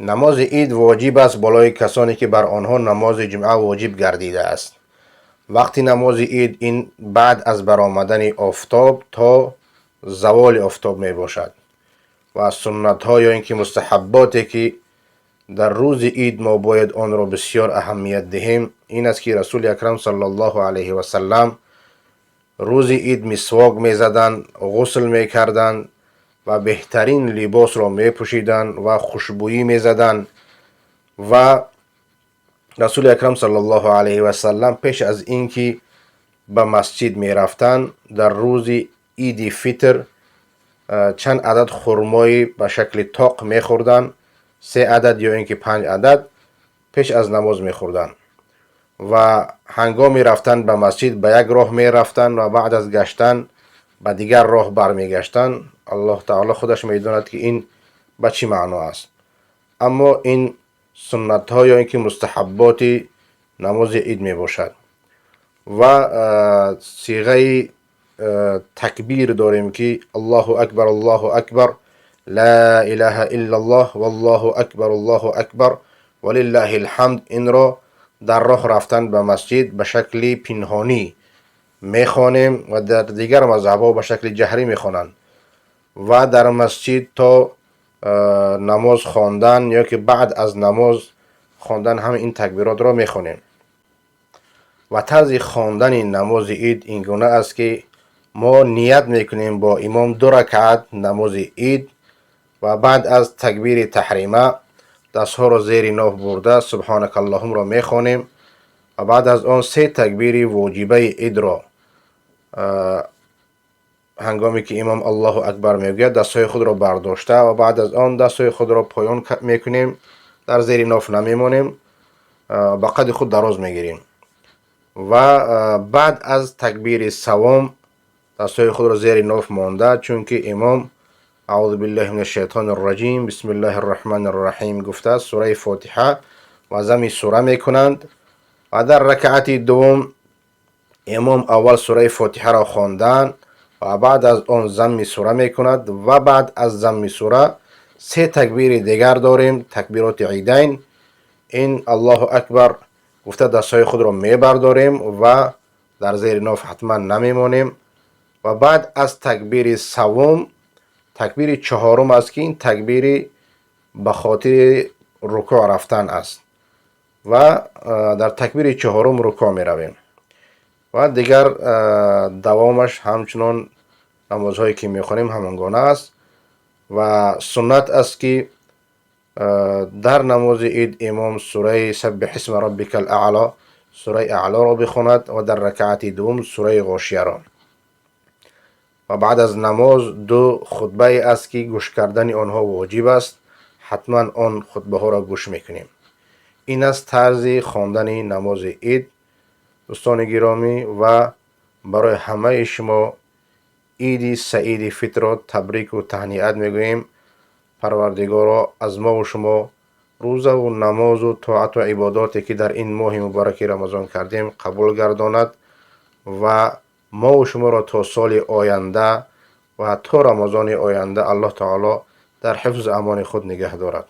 نماز عید واجب است بالای کسانی که بر آنها نماز جمعه واجب گردیده است. وقتی نماز عید این بعد از برآمدن آفتاب تا زوال آفتاب می باشد و سنت ها یا اینکه مستحباتی که در روز عید ما باید آن را بسیار اهمیت دهیم این است که رسول اکرم صلی الله علیه و سلم روز عید مسواک می زدند، غسل می کردند و بهترین لباس را می پوشیدند و خوشبویی می زدند و رسول اکرم صلی الله علیه و سلم پیش از اینکه به مسجد می رفتند، در روز عید فطر چند عدد خرمای به شکل طاق می خوردند، 3 عدد یا اینکه 5 عدد پیش از نماز می خوردند و هنگام رفتن به مسجد به یک راه می رفتند و بعد از گشتن به دیگر راه برمیگشتند. الله تعالی خودش میداند که این به چی معنا است، اما این سنت ها یا اینکه مستحبات نماز عید می باشد. و صیغه تکبیر داریم که الله اکبر، الله اکبر، لا اله الا الله، والله اکبر، الله اکبر، ولله الحمد. این را در راه رفتن به مسجد به شکل پنهانی میخوانیم و در دیگر مذهب‌ها به شکل جهری میخوانند و در مسجد تا نماز خواندن یا که بعد از نماز خواندن هم این تکبیرات را میخوانیم. و طرز خواندن نماز عید این گونه است که ما نیت میکنیم با امام 2 رکعت نماز عید و بعد از تکبیر تحریمه دستها را زیر ناف برده سبحانک اللهم را میخوانیم و بعد از آن 3 تکبیر واجبه عید را هنگامی که امام الله اکبر میگوید دستهای خود را برداشته و بعد از آن دستهای خود را پایان میکنیم، در زیر ناف نمیمانیم، به قد خود دراز میگیریم و بعد از تکبیر سوم دستهای خود را زیر ناف مانده، چون که امام اعوذ بالله من الشیطان الرجیم، بسم الله الرحمن الرحیم گفته سوره فاتحه و ضم سوره میکنند و در رکعت دوم امام اول سوره فاتحه را خواندند و بعد از آن ضم سوره میکند و بعد از ضم سوره 3 تکبیر دیگر داریم، تکبیرات عیدین. این الله اکبر گفته دستهای خود را میبرداریم و در زیر ناف حتما نمیمانیم و بعد از تکبیر سوم تکبیر چهارم است که این تکبیر به خاطر رکوع رفتن است و در تکبیر چهارم رکوع می رویم و دیگر دوامش همچنان نمازهایی که میخوانیم همانگونه است. و سنت است که در نماز عید امام سوره سبح اسم ربک الاعلی، سوره اعلی را بخواند و در رکعت دوم سوره غاشیه را. و بعد از نماز 2 خطبه است که گوش کردن آنها واجب است، حتما آن خطبه ها را گوش میکنیم. این است طرز خواندن نماز عید دوستان گرامی و برای همه شما عید سعید فطر را تبریک و تهنیت میگوییم. پروردگارا از ما و شما روزه و نماز و طاعت و عباداتی که در این ماه مبارک رمضان کردیم قبول گرداند و ما و شما را تا سال آینده و تا رمضان آینده الله تعالی در حفظ امان خود نگه دارد.